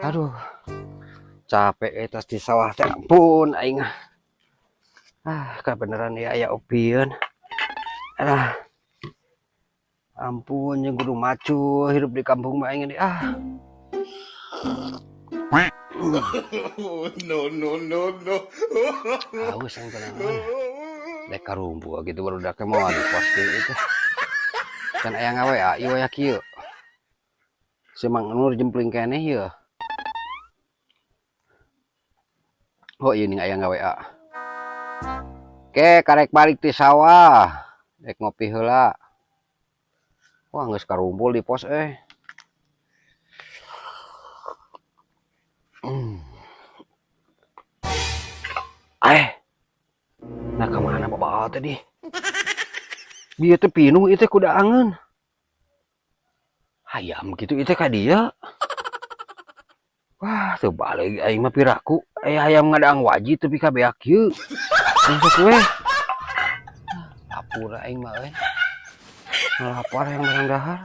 Aduh. Capek tas di sawah teh, ampun aing. Ah, kabeneran ya aya opieun. Alah. Ampun jeung kudu macu hidup di kampung mah aing ini ah. No, no, no, no. Haus aing kunaon. Dek karumbu gitu baru dak mau di pos kieu teh. Can aya ngawe ieu waya kieu. Si Mang Nur jempling keneh ieu. Oh ieu ning aya ngawe. Oke, karek balik ti sawah. Dek ngopi heula. Wah, geus karumpul di pos eh. Nah kemana bapak tadi? Bieu teh pinuh ieu teh kuda angeun. Hayam gitu ieu teh ka dieu. Wah, teu balik aing mah piraku. Aya hayam ngadaang waji tapi ka beak kieu. Geus we. Lapur aing mah euy. Lapar yang barang dahar.